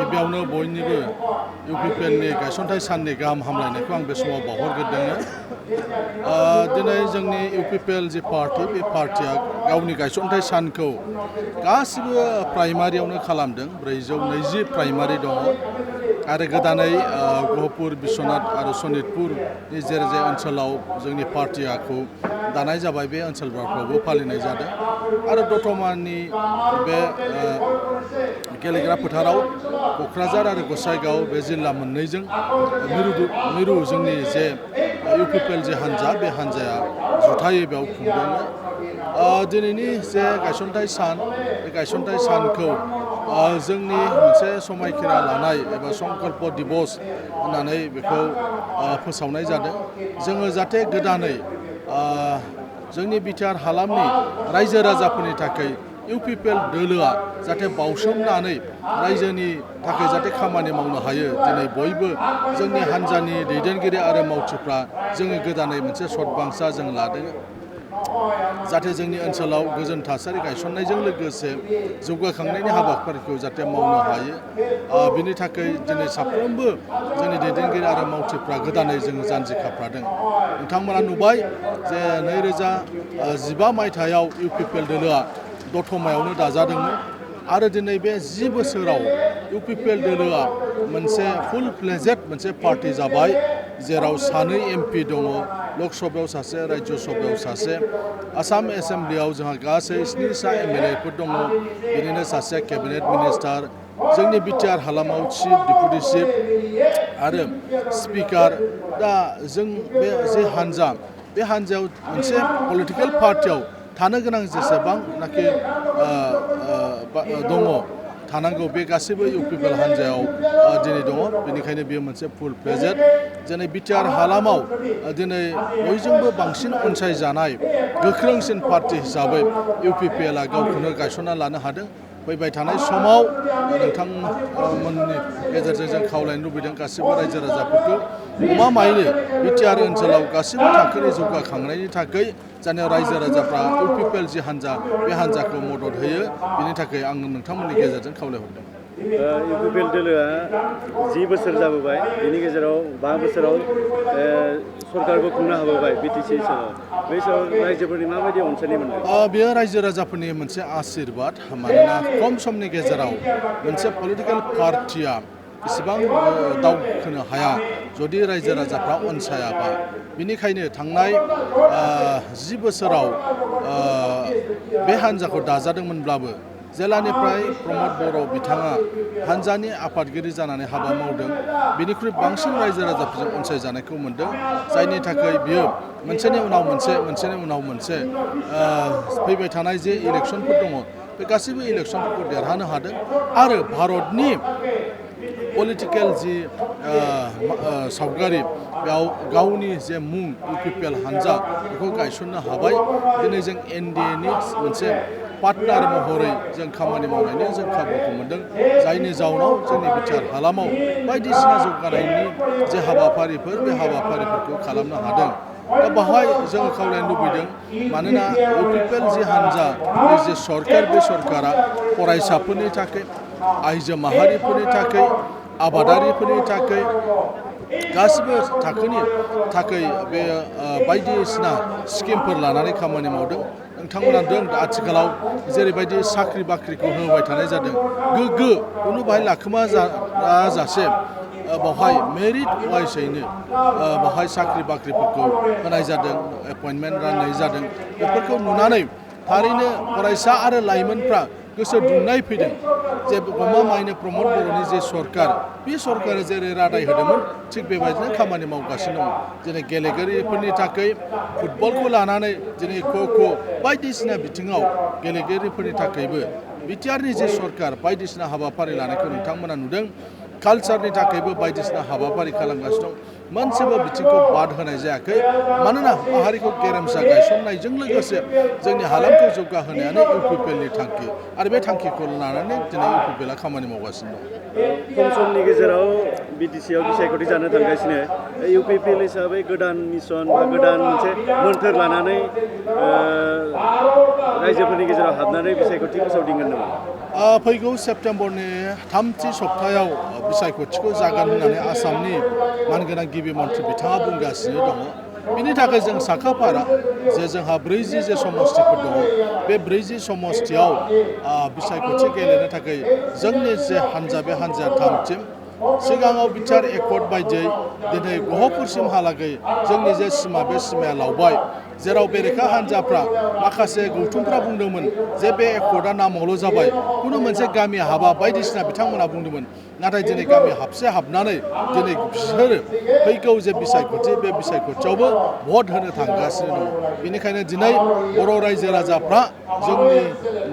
गिबियावनो बयनिबो इउपिपिएलनि गायसनथाय साननि गाहाम हामलायनायखौ आं बे समाव बावहरग्रोदों। दिनै जोंनि इउपिपिएल जि पार्टी बे पार्टीया गावनि गायसनथाय सानखौ गासिबो प्राइमारियावनो खालामदों। 420 प्राइमारि दङ आरो गोदानै गहपुर बिश्वनाथ आरो सनितपुरनि जे ओनसोलाव जोंनि पार्टीखौ दानाय जाबाय बे ओनसोलफ्रावबो फालिनाय जादों आरो दतमानि बे गेलेग्रा फोथाराव क'क्राझार आरो गसाइगाव बे जिल्ला मोननैजों मिरु जोंनि जे इउपिपिएल जे हान्जा बे हान्जाया जुथायै बेयाव खुंदोंमोन। दिनैनि जे गायसनथाय सान बे गायसनथाय सानखौ जोंनि मोनसे समायखिरा लानाय एबा संकल्प दिबस होननानै बेखौ फोसावनाय जादों। जोङो जाहाथे गोदानै जोंनि बिटिआर हालामनि रायजो राजाफोरनि थाखाय इउपिपिएल दोलोआ जाहाथे बावसोमनानै रायजोनि थाखाय जाहाथे खामानि मावनो हायो। दिनै बयबो जोंनि हान्जानि दैदेनगिरि आरो मावथिफ्रा जोङो गोदानै मोनसे सदबांसा जों लादों जाहाथे जोंनि ओनसोलाव गोजोन थासारि गायसननायजों लोगोसे जौगाखांनायनि हाबाफारिखौ जाहाथे मावनो हायो। बिनि थाखाय दिनै साफ्रोमबो जोंनि दैदेनगिरि आरो मावथिफ्रा गोदानै जोङो जानजि खाफ्रादों। नोंथांमोना नुबाय जे 2015 मायथाइयाव इउपिपिएल दोलोआ दतमायावनो दाजादोंमोन आरो दिनै बे 10 बोसोराव इउपिपिएल दोलोआ मोनसे फुल फ्लेजेड मोनसे पार्टी जाबाय, जेराव 2 एमपि दङ, लकसभायाव सासे, राज्य सभायाव सासे, आसाम एसेम्ब्लियाव जोंहा गासै 7 एमएलएफोर दङ, बिनिनो सासे केबिनेट मिनिस्टार, जोंनि बिटिआर हालामाव चिफ डिपुटि चिफ आरो स्पिकार। दा जों बे जे हान्जा बे हान्जायाव मोनसे पलिटिकेल पार्टियाव थानो गोनां जेसेबांनाखि दङ थानांगौ बे गासैबो इउपिपिएल हान्जायाव दिनै दङ। बेनिखायनो बेयो मोनसे फुल फ्लेजेड दिनै बिटिआर हालामाव दिनै बयजोंबो बांसिन अनसायजानाय गोख्रोंसिन पार्टी हिसाबै इउपिपिएलआ गावखौनो गायसनना लानो हादों। फैबाय थानाय समाव नोंथांमोननि गेजेरजों जों खावलायनो लुबैदों गासिबो रायजो राजाफोरखौ गमामायैनो बिटिआर ओनसोलाव गासिबो थाखोनि जौगाखांनायनि थाखाय जानो रायजो राजाफ्रा इउपिपिएल जि हान्जा बे हान्जाखौ मदद होयो। बिनि थाखाय आं नोंथांमोननि गेजेरजों खावलायहरदों। इउपिपिएल दोलोआ 10 बोसोर जाबोबाय, बेनि गेजेराव 5 बोसोराव सरकारखौ खुंनो हाबोबाय बिटिसि ओनसोलाव। बे समाव रायजोफोरनि माबायदि अनसायनाय मोनदों? बेयो रायजो राजाफोरनि मोनसे आशीर्बाद। मानोना खम समनि गेजेराव मोनसे पलिटिकेल पार्टिया इसेबां दावखोनो हाया जुदि रायजो राजाफ्रा अनसायाबा। बिनिखायनो थांनाय 10 बोसोराव बे हान्जाखौ दाजादोंमोनब्लाबो जेलानिफ्राय प्रमद बर' बिथाङा हान्जानि आफादगिरि जानानै हाबा मावदों, बेनिख्रुइ बांसिन रायजो राजाफोरजों अनसायजानायखौ मोनदों, जायनि थाखाय बियो मोनसेनि उनाव मोनसे फैबाय थानाय जे इलेक्सनफोर दङ बे गासैबो इलेक्सनफोरखौ देरहानो हादों आरो भारतनि पलिटिकेल जि सावगारि बेयाव गावनि जे मुं इउपिपिएल हान्जा बेखौ गायसननो हाबाय। दिनै जों एनडिएनि मोनसे पार्टनार महरै जों खामानि मावनायनि जों खाबुखौ मोनदों, जायनि जाउनाव जोंनि बिटिआर हालामाव बायदिसिना जौगानायनि जे हाबाफारिफोर बे हाबाफारिफोरखौ खालामनो हादों। दा बेवहाय जोङो खावलायनो लुबैदों, मानोना इउपिपिएल जि हान्जा बे जे सरकार बे सरकारा फरायसाफोरनि थाखाय, आइजो माहारिफोरनि थाखाय, आबादारिफोरनि थाखाय गासिबो थाखोनि थाखाय बे बायदिसिना स्किमफोर लानानै खामानि मावदों। नोंथांमोना आथिखालाव जेरैबायदि साख्रि बाख्रिखौ होबाय थानाय जादों, गोग्गो खुनु बाहाय लाखोमाजासे बावहाय मेरिट वाइसैनो बावहाय साख्रि बाख्रिफोरखौ होनाय जादों, एपइन्टमेन्ट राननाय जादों। बेफोरखौ नुनानै थारैनो फरायसा आरो लाइमोनफ्रा गोसो दुंनाय फैदों जे गमामायैनो प्रमद बर'नि जे सरकार बे सरकारा जेरै रादाय होदोंमोन थिग बेबायदिनो खामानि मावगासिनो दं। दिनै गेलेगिरिफोरनि थाखाय फुटबलखौ लानानै दिनै ख' बायदिसिना बिथिङाव गेलेगिरिफोरनि थाखायबो बिटिआरनि जे सरकार बायदिसिना हाबाफारि लानायखौ नोंथांमोना नुदों। कालचारनि थाखायबो बायदिसिना हाबाफारि खालामगासिनो दं। मोनसेबो बिथिंखौ बाद होनाय जायाखै, मानोना माहारिखौ गेरेमसा गायसननायजों लोगोसे जोंनि हालामखौ जौगाहोनायानो इउपिपिएलनि थांखि आरो बे थांखिखौ लानानै दिनै इउपिपिएलआ खामानि मावगासिनो दं। खम समनि गेजेराव बिटिसिआव बिसायख'थि जानो थांगासिनो, इउपिपिएल हिसाबै गोदान मिशन बा गोदान मोनसे मोन्थोर लानानै रायजोफोरनि गेजेराव हाबनानै बिसायख'थि फोसावदिंगोन नामा? फैगौ सेप्तेम्बरनि थामथि सप्तायाव बिसायख'थिखौ जागोन होननानै आसामनि मानगोनां गिबि मन्थ्रि बिथाङा बुंगासिनो दङ। बिनि थाखाय जों साखाफारा जे जोंहा 40 जे समस्तिफोर दङ बे 40 समस्तियाव बिसायख'थि गेलेनो थाखाय जोंनि जे हान्जा बे हान्जाया थामथिम सिगाङाव बिटिआर एकर्ड बायदियै दिनै गहपुरसिमहालागै जोंनि जे सिमा बे सिमाया लावबाय जेराव बेरेखा हान्जाफ्रा माखासे गौथुमफ्रा बुंदोंमोन जे बे एकर्डआ नामावल' जाबाय खुनु मोनसे गामि हाबा बायदिसिना बिथांमोना बुंदोंमोन नाथाय दिनै गामि हाबसे हाबनानै दिनै बिसोरो फैगौ जे बिसायख'थि बे बिसायख'थियावबो भट होनो थांगासिनो दङ। बेनिखायनो दिनै बर' रायजो राजाफ्रा जोंनि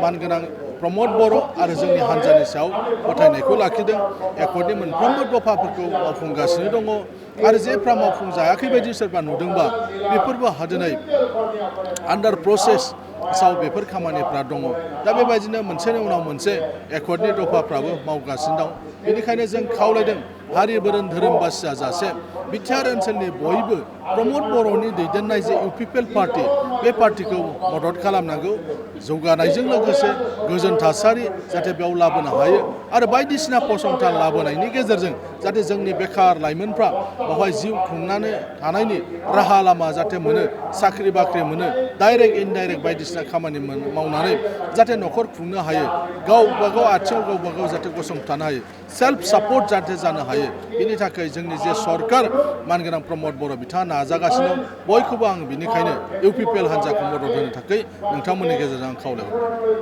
मानगोनां प्रमद बर' आरो जोंनि हान्जानि सायाव फोथायनायखौ लाखिदों एकर्डनि मोनफ्रोमबो दफाफोरखौ मावफुंगासिनो दङ आरो जेफ्रा मावफुंजायाखै बायदि सोरबा नुदोंबा बेफोरबो दिनै आन्डार प्रसेसआव बेफोर खामानिफ्रा दङ। दा बेबायदिनो मोनसेनि उनाव मोनसे एकर्डनि दफाफ्राबो मावगासिनो दं। बेनिखायनो जों खावलायदों हारि धोरोम बासिया जासे बिटिआर ओनसोलनि बयबो प्रमद बर'नि दैदेननाय जे इउपिपिएल पार्टि बे पार्टिखौ मदद खालामनांगौ जौगानायजों लोगोसे गोजोन थासारि जाहाथे बेयाव लाबोनो हायो आरो बायदिसिना फसंथान लाबोनायनि गेजेरजों जाहाथे जोंनि बेखार लाइमोनफ्रा बेवहाय जिउ खुंनानै थानायनि राहा लामा जाहाथे मोनो साख्रि बाख्रि मोनो डाइरेक्ट इनडाइरेक्ट बायदिसिना खामानि मावनानै जाहाथे न'खर खुंनो हायो गावबागाव आथिङाव गावबागाव जाहाथे गसंथानो हायो सेल्फ सापर्ट जाहाथे जानो हायो बिनि थाखाय जोंनि जे सरकार मानगोनां प्रमद बर' बिथाङा नाजागासिनो दं बयखौबो आं बिनिखायनो इउपिपिएल हान्जाखौ मदद होनो थाखाय नोंथांमोननि गेजेरजों आं खावलायहरदों।